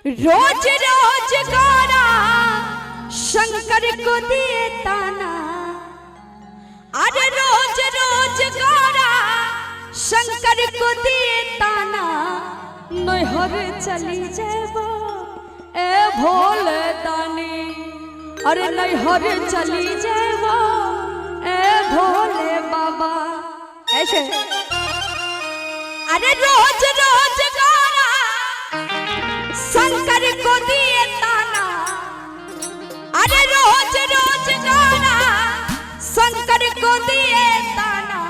रोज रोज गौरा शंकर को दिए ताना। अरे रोज रोज गौरा शंकर को दिए ताना, नैहर चली जेबो ए भोले दानी। अरे नैहर चली जेबो ए भोले बाबा। ऐसे अरे रोज रोज गौरा शंकर को दिए ताना। अरे रोज रोज गौरा शंकर को दिए ताना,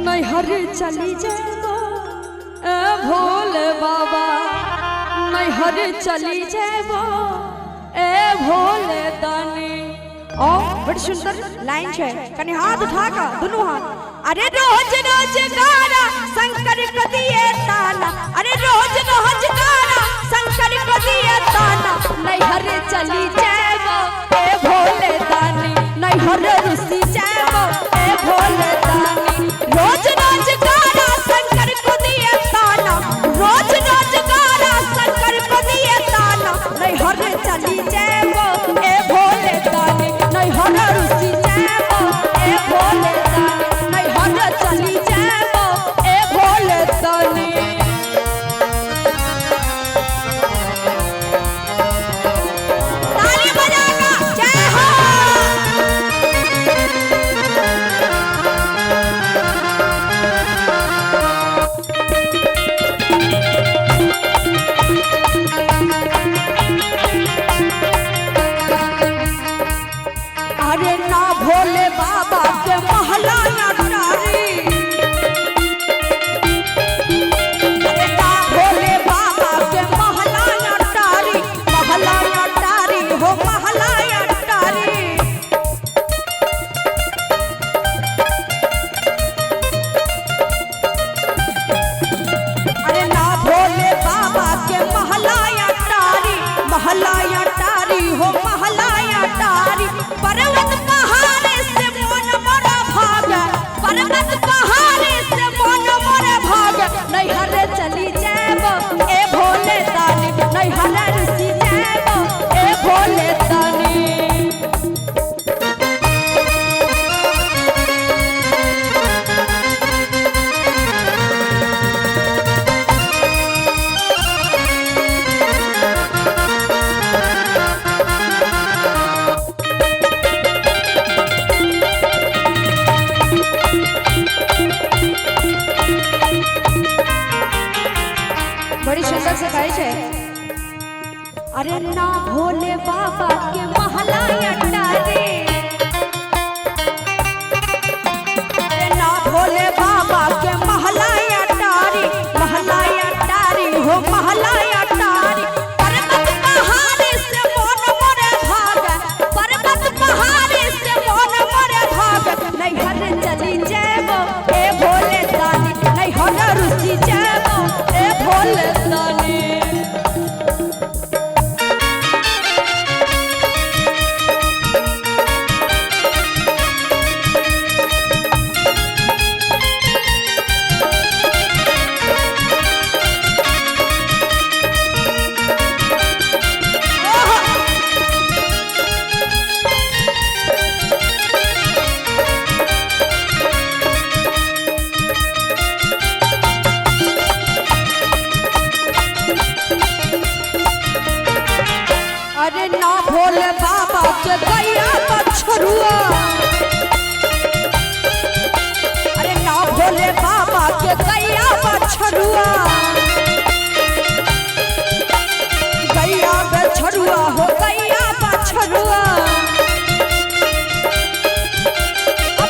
नैहर चली जेबो ए भोले बाबा। नैहर चली जेबो ए भोले दानी। ओ बड़ सुंदर लाइन है, कनी हाथ उठा का दोनों हाथ। अरे रोज रोज गौरा शंकर को दिए ताना। अरे रोज रोज गौरा शंकर को दिए ताना, नैहर चली जेबो ए भोले दानी। नैहर रुसी जेबो ए भोले दानी। रोज रोज गौरा शंकर को दिए ताना, रोज रोज गौरा शंकर को दिए ताना, नैहर चली जेबो ए भोले दानी। नैहर रुसी जेबो ए भोले दानी। नैहर चली जेबो ए भोले दानी। ताली बजाएगा, जय हो। अरे ना भोले बाबा के महला अटारी। अरे ना भोले बाबा के महला अटारी, महला अटारी हो महला अटारी। अरे ना भोले बाबा के महला अटारी, महला अटारी हो महला अटारी। पर्वत पहाड़ से मन मोरा भाग, पर्वत पहाड़ से मन मोरा भाग, नैहर चली जेबो ए भोले दानी। नैहर रुसी जेबो ए भोले दानी। बड़ी सुंदर से कहै छै। अरे ना भोले बाबा के महला अटारी। अरे ना भोले बाबा के महला अटारी, महला अटारी हो महला अटारी। पर्वत पहाड़ से मन मोरे भाग, पर्वत पहाड़ से मन मोरे भाग, नैहर चली जेबो ए भोले दानी। नैहर रुसी जेबो ए भोले दानी। अरे ना भोले बाबा के गैया बछरुआ। अरे ना भोले बाबा के गैया बछरुआ, गैया बछरुआ हो गैया बछरुआ।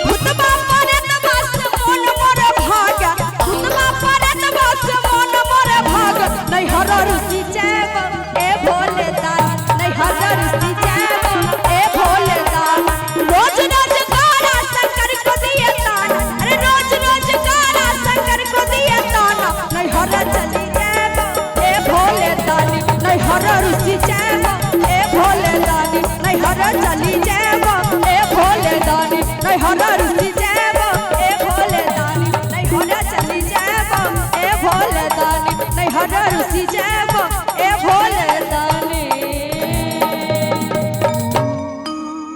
भूतबा परतबा से मन मोर भाग, भूतबा परतबा से मन मोर भाग, नैहर रुसी जेबो ए भोले दानी। नैहर रुसी जेबो ए भोले दानी। रोज रोज गौरा शंकर को दिए ताना। अरे रोज रोज गौरा शंकर को दिए ताना, नैहर चली जेबो ए भोले दानी। नैहर रुसी जेबो ए भोले दानी। नैहर चली जेबो ए भोले दानी। नैहर रुसी जेबो ए भोले दानी। नैहर चली जेबो ए भोले दानी। नैहर रुसी जेबो।